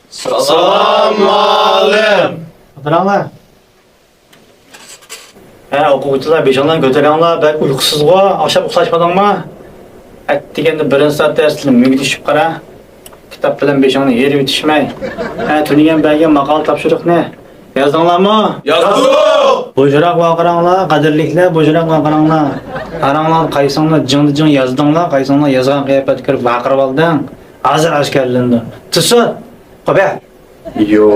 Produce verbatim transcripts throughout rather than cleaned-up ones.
سالام، مۇئەللىم. ئولتۇرۇڭلار. ھە، ئوقۇغۇچىلار، بېشىڭلارنى كۆتۈرۈڭلار، بەك ئۇيقۇسىزغۇ، ئاخشام ئۇخلاشمىدىڭمۇ؟ ئەتىگەندە بىرىنچى سائەت دەرسلىرىنى مۈگدىشىپ قارا. كىتاب بىلەن بېشىڭنى يېرىۋېتىشمەي. ھە، تۈنۈگۈن بەرگەن ماقالە تاپشۇرۇقنى يازدىڭلارمۇ؟ يازدۇق! بوشراق ۋارقىراڭلار، قەدىرلىكلەر، بوشراق ۋارقىراڭلار. قاراڭلار، قايسىڭلار جىڭدا جىڭ يازدىڭلار، قايسىڭلار يازغان قىياپەتتە كۆرۈپ ۋارقىراۋالدىڭ. ھازىر ئاشكارىلىنىدۇ. تۇرسۇن! قوپە! يو،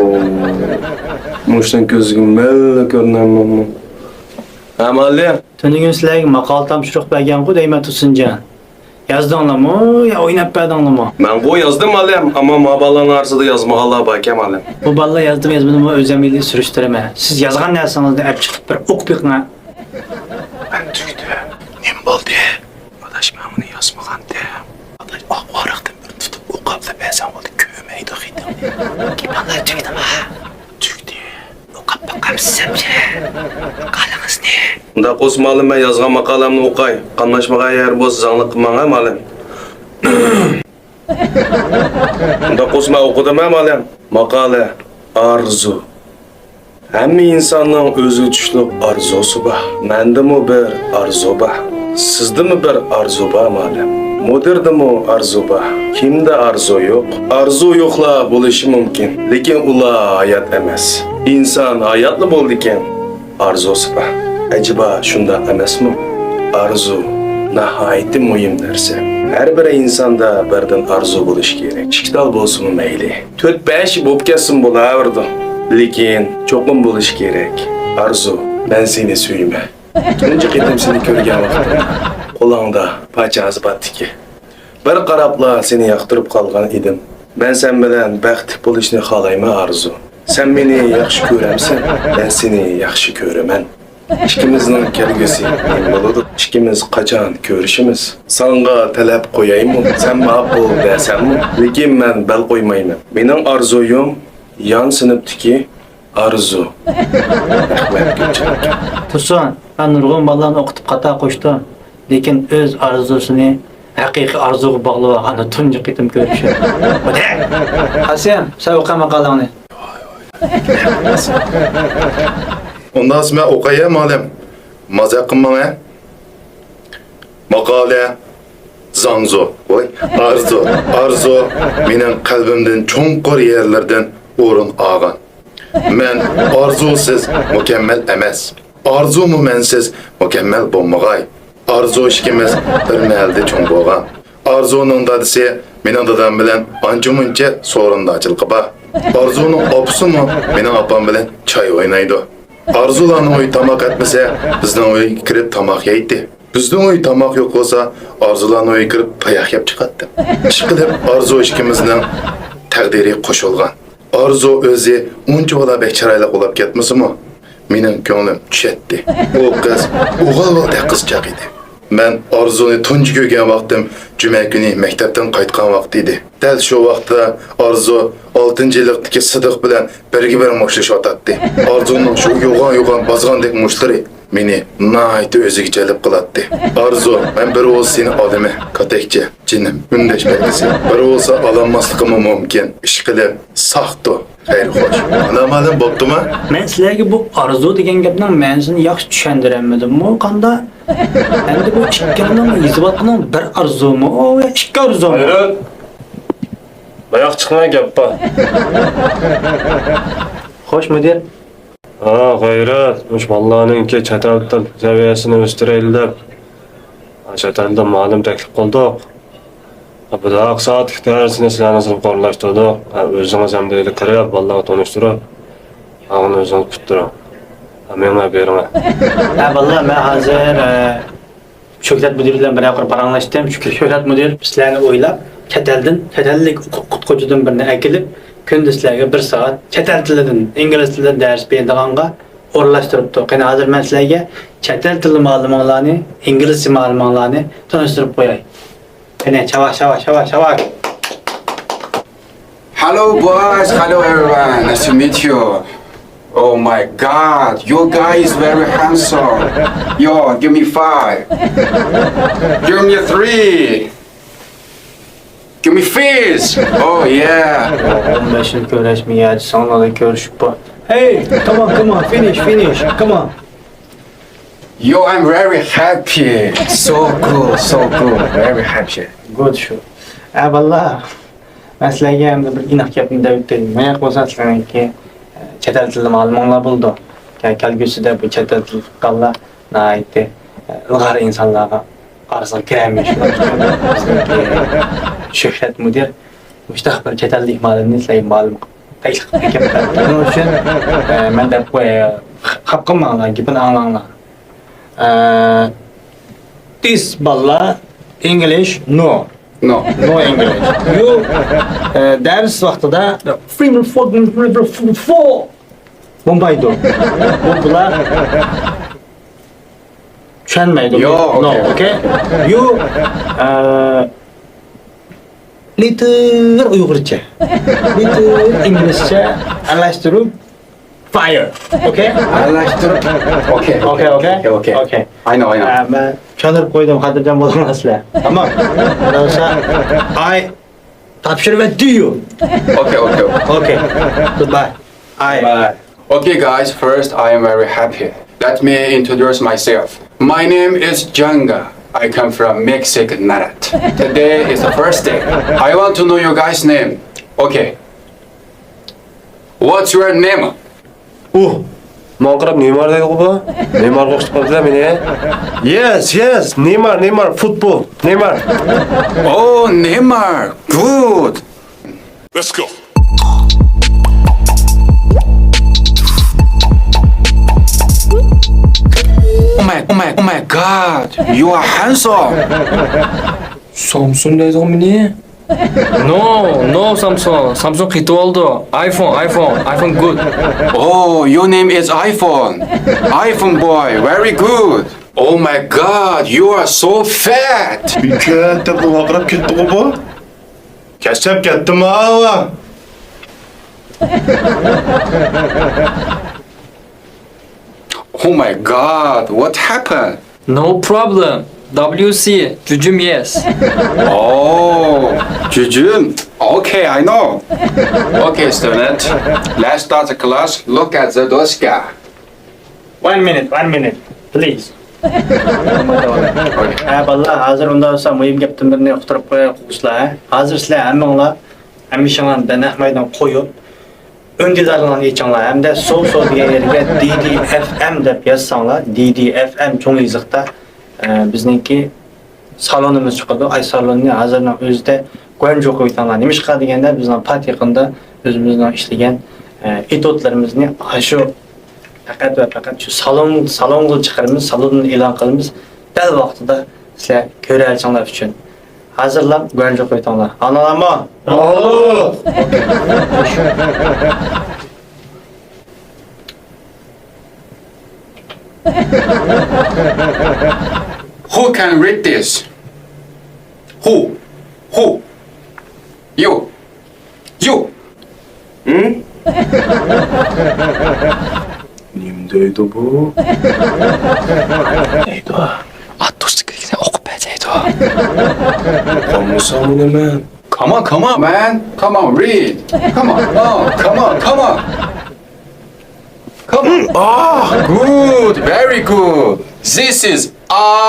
مۇشتان كۆزگە مەللا كۆرۈنەممۇ؟ ھە، مۇئەللىم. تۈنۈگۈن سىلەرگە ماقالە تاپشۇرۇق بەرگەنغۇ دەيمەن، تۇرسۇنجان. يازدىڭلارمۇ يا ئويناپ بەردىڭلارمۇ؟ مەنغۇ يازدىم، مۇئەللىم، ئەمما ما بالىلارنىڭ ئارىسىدا يازمىغانلار باركەن، مۇئەللىم. بۇ بالىلار يازدىمۇ يازمىدىمۇ ئۆزۈم ئىلى سۈرۈشتۈرىمەن. سىز يازغان نەرسىڭىزنى ئەپ چىقىپ بىر ئوقۇپ بېقىڭ. مەن تۈگىدىم. نېمە بولدى؟ ئاداش، مەن بۇنى يازمىغانتىم. ئاداش، ئاق ۋاراقتىن بىر تۇتۇپ ئوقاپلا بەرسەڭ بولدى، كۆرمەيدۇ خېتىڭنى. كىتابلار تۈگىدىما؟ تۈگدى. ئوقاپ باقامسىز ئەمدى ماقالىڭىزنى؟ ئۇنداق بولسا، مۇئەللىم، مەن يازغان ماقالەمنى ئوقاي. قاملاشمىغان يەر بولسا، زاڭلىق قىلماڭ، ھە، مۇئەللىم. ئۇنداق بولسا، مەن ئوقۇدۇم، ھە، مۇئەللىم. ماقالە، ئارزۇ. ھەممە ئىنساننىڭ ئۆزىگە چۈشلۈك ئارزۇسى بار. مەندىمۇ بىر ئارزۇ بار. سىزدىمۇ بىر ئارزۇ بار، مۇئەللىم. مۇدىردىمۇ ئارزۇ بار. كىمدە ئارزۇ يوق؟ ئارزۇ يوقلا بولۇشى مۇمكىن، لېكىن ئۇلار ھايات ئەمەس. ئىنسان ھاياتلا بولىدىكەن، ئارزۇسى بار. ئەجەبا شۇنداق ئەمەسمۇ؟ ئارزۇ ناھايىتى مۇھىم نەرسە. ھەر بىر ئىنساندا بىردىن ئارزۇ بولۇشى كېرەك. ئىككى تال بولسىمۇ مەيلى. تۆت-بەش بولۇپ كەتسىمۇ بولاۋېرىدۇ. لېكىن چوقۇم بولۇشى كېرەك. ئارزۇ، مەن سېنى سۆيىمەن. تۇنجى قېتىم سېنى كۆرگەن ۋاقتىمدا قولۇڭدا پاچازى بارتىكى. بىر قاراپلا سېنى ياقتۇرۇپ قالغان ئىدىم. مەن سەن بىلەن بەختلىك بولۇشنى خالايمەن، ئارزۇ. سەن مېنى ياخشى كۆرەمسەن؟ مەن سېنى ياخشى كۆرىمەن. ئىككىمىزنىڭ كەلگۈسى نېمە بولىدۇ؟ ئىككىمىز قاچان كۆرۈشىمىز؟ ساڭا تەلەپ قويايمۇ؟ سەن ماقۇل دەسەڭمۇ؟ لېكىن مەن بەل قويمايمەن. مېنىڭ ئارزۇيۇم يان سىنىپتىكى ئارزۇ. رەھمەت، گۈلچېھرە. تۇرسۇن، مەن نۇرغۇن بالىلارنى ئوقۇتۇپ خاتا قوشتۇم. لېكىن ئۆز ئارزۇسىنى ھەقىقىي ئارزۇغا باغلىۋالغاندا تۇنجى قېتىم كۆرۈشۈم. قاسىم، سەن ئوقۇ ماقالەڭنى. ئۇنداق مەن ئوقۇيمەن، مۇئەللىم. مازاق قىلماڭ، ھە؟ ماقالە، زاڭزۇ، ۋاي، ئارزۇ. ئارزۇ مېنىڭ قەلبىمدىن چوڭقۇر يەرلەردىن ئورۇن ئالغان. مەن ئارزۇسىز مۇكەممەل ئەمەس. ئارزۇمۇ مەنسىز مۇكەممەل بولمىغاي. ئارزۇ ئىككىمىز بىر مەھەلدە چوڭ بولغان. ئارزۇنىڭ دادىسى مېنىڭ دادام بىلەن ئانچە-مۇنچە سورۇنداچىلىقى بار. ئارزۇنىڭ ئاپىسىمۇ مېنىڭ ئاپام بىلەن چاي ئوينايدۇ. ئارزۇلارنىڭ ئۆيى تاماق ئەتمىسە، بىزنىڭ ئۆيگە كىرىپ تاماق يەيتتى. بىزنىڭ ئۆيى تاماق يوق بولسا، ئارزۇلارنىڭ ئۆيىگە كىرىپ تاياق يەپ چىقاتتىم. ئىشقىلىپ، ئارزۇ ئىككىمىزنىڭ تەقدىرى قوشۇلغان. ئارزۇ ئۆزى ئۇنچىۋالا بەك چىرايلىق بولاپ كەتمىسىمۇ، مېنىڭ كۆڭلۈم چۈشەتتى. ئۇ قىز ئوغۇل بالىدەك قىزچاق ئىدى. مەن ئارزۇنى تۇنجى كۆرگەن ۋاقتىم جۈمە كۈنى مەكتەپتىن قايتقان ۋاقتى ئىدى. دەل شۇ ۋاقىتتا ئارزۇ ئالتىنچى يىللىقتىكى سىدىق بىلەن بىرگە بىر مۇشتلىشىۋاتاتتى. ئارزۇنىڭ شۇ يوغان-يوغان بازغاندەك مۇشتلىرى مېنى ناھايىتى ئۆزىگە جەلپ قىلاتتى. ئارزۇ، مەن بىر ئۇۋا سېنى ئالىمەن، كاتەكچە، جېنىم، ئۈندەش بەلگىسى. بىر ئۇۋا ئالالماسلىقىمۇ مۇمكىن. ئىشقىلىپ، ساختۇ. خەير، خوش. ئانا مۇئەللىم، بوپتۇما؟ مەن سىلەرگە بۇ ئارزۇ دېگەن گەپنىڭ مەنىسىنى ياخشى چۈشەندۈرەلمىدىممۇ، قاندا؟ ئەمدى بۇ ئىككىڭلارنىڭ يېزىۋاتقىنىڭ بىر ئارزۇمۇ يا ئىككى ئارزۇمۇ؟ غەيرەت! باياق چىقماي گەپ بار. خوش، مۇدىر. ھا، غەيرەت، مۇشۇ بالىلارنىڭكى چەت ئەل تىل سەۋىيەسىنى ئۆستۈرەيلى دەپ، چەت ئەلدىن مۇئەللىم تەكلىپ قىلدۇق. بۇ داق سائەتلىك دەرسنى سىلەرنىڭ سىنىپقا ئورۇنلاشتۇردۇق. ھە، ئۆزىڭىز ئەمدى كىرىپ، بالىلارغا تونۇشتۇرۇپ، ئاغىنى ئۆزىڭىز پۈتتۈرۈڭ. ھە، مېڭە بېرىڭە. ھە، بالىلار، مەن ھازىر، ئە، شۆھرەت مۇدىر بىلەن بىرەر قۇر پاراڭلاشتىم. شۆھرەت مۇدىر سىلەرنى ئويلاپ، چەت ئەلدىن، چەت ئەللىك ئوقۇتقۇچىدىن بىرنى ئەكېلىپ، كۈندە سىلەرگە بىر سائەت چەت ئەل تىلىدىن، ئىنگلىز تىلىدىن دەرس بېرىدىغانغا ئورۇنلاشتۇرۇپتۇ. قېنى، ھازىر مەن سىلەرگە چەت ئەل تىلى مۇئەللىمىڭلارنى، ئىنگلىزچە مۇئەللىمىڭلارنى تونۇشتۇرۇپ قوياي. قېنى، چاۋاك، چاۋاك، چاۋاك، چاۋاك. Hello, boys. Hello, everyone. Nice to meet you. Oh my God, your guy is very handsome. Yo, give me five. Give me three. Give me fish! Oh yeah! ئون بەش يىل كۆرۈشمىگەن ساڭا كۆرۈشۈپ بار. Hey, come on, come on, finish, finish, come on. Yo, I'm very happy. So cool, so cool, very happy. Good شۇ. ئە بالىلار، مەن سىلەرگە ئەمدى بىر ئېنىق گەپنى دەپ ئۆتەي. ماياق بولسا سىلەرنىڭكى چەت ئەل تىلى مۇئەللىمىڭلار بولىدۇ. كەلگۈسىدە بۇ چەت ئەل تىلى ئوقۇغانلار ناھايىتى ئىلغار ئىنسانلارغا ئارىسىغا كىرەلمەيدۇ. بىزنىڭكى شۆھرەت مۇدىر مۇشتاق بىر چەت ئەللىك مۇئەللىمنى سىلەرگە مۇئەللىم قىلىپ ئەكەپ بەردى. شۇنىڭ ئۈچۈن، ئە، مەن دەپ قوياي، خاپا قىلماڭلار، گېپىنى ئاڭلاڭلار. ئە، this بالىلار، English no. No. No English. You، ئە، دەرس ۋاقتىدا بولمايدۇ. بۇ بۇلار چۈشەنمەيدۇ. Yo, no, okay. Okay. You، ئە، little ئۇيغۇرچە، little ئىنگلىزچە ئارىلاشتۇرۇپ، fire. Okay? ئارىلاشتۇرۇپ. Okay. Okay, okay. Okay, okay. Okay. I know, I know. ئە، مەن چۈشەندۈرۈپ قويدۇم، خاتىرجەم بولۇڭلار سىلەر. تامام. I تاپشۇرۇۋەتتى يۇ. Okay, okay, okay. Okay. Goodbye. I. Bye. Okay, guys, first, I am very happy. Let me introduce myself. My name is Janga. I come from Mexican Narat. Today is the first day. I want to know your guys' name. Okay. What's your name? ئۇھ، ماڭا قاراپ نېيمار دەيدىغۇ بۇ؟ نېيمارغا ئوخشىتىپ قويۇپسىلەر مېنى. Yes, yes, نېيمار، نېيمار، فوتبول، نېيمار. Oh, Neymar, good. Let's go. Oh my, oh my, oh my God, you are handsome. سامسۇن دەيدىغۇ مېنى. No, no Samsung. Samsung قېتىۋالدى. iPhone, iPhone, iPhone good. Oh, your name is iPhone. iPhone boy, very good. Oh my God, you are so fat. كەتتى، بۇ ۋارقىراپ كەتتىغۇ بۇ. كەچسەم كەتتىم ھاۋا. Oh my God, what happened? No problem. W C, جۇجۇم yes. Oh, جۇجۇم. Okay, I know. Okay, student. Let's start the class. Look at the доска. One minute, one minute, please. ھە، بالىلار، ھازىر ئۇنداق بولسا مۇھىم گەپتىن بىرنى ئۇقتۇرۇپ قويايلى ئوقۇغۇچىلار، ھە؟ ھازىر سىلەر ھەممىڭلار ھەممە ئىشىڭلارنى نەق مەيدانغا قويۇپ، ئۈندىدارلىقىڭلارنى ئېچىڭلار ھەمدە سو سو دېگەن يەرگە D D F M دەپ يازساڭلار، D D F M چوڭ يېزىقتا، ئە، بىزنىڭكى سالونىمىز چىقىدۇ. ئاي سالونىنى ھازىرنىڭ ئۆزىدە گۇەنجۇ قويۇۋېتىڭلار. نېمىشقا دېگەندە، بىزنىڭ پات يېقىندا ئۆزىمىزنىڭ ئىشلىگەن، ئە، ئېتيۇدلىرىمىزنى ئاشۇ پەقەت ۋە پەقەت شۇ سالون، سالونغا چىقىرىمىز، سالوندىن ئېلان قىلىمىز. دەل ۋاقتىدا سىلەر كۆرەلىشىڭلار ئۈچۈن. ھازىرلاپ گۇەنجۇ قويۇۋېتىڭلار. ئاڭلاڭلارمۇ؟ ئاڭلىدۇق. Who can read this? Who? Who? You. You. ھىم؟ نېمە دەيدۇ بۇ؟ دەيدۇ. ئاتوسىكىلىكنى ئوقۇپ بەر دەيدۇ. ئوقۇمىسام نېمە؟ Come on, come on, man. Come on, read. Come on. Oh, come on, come on. Come on. Ah, good, very good. This is a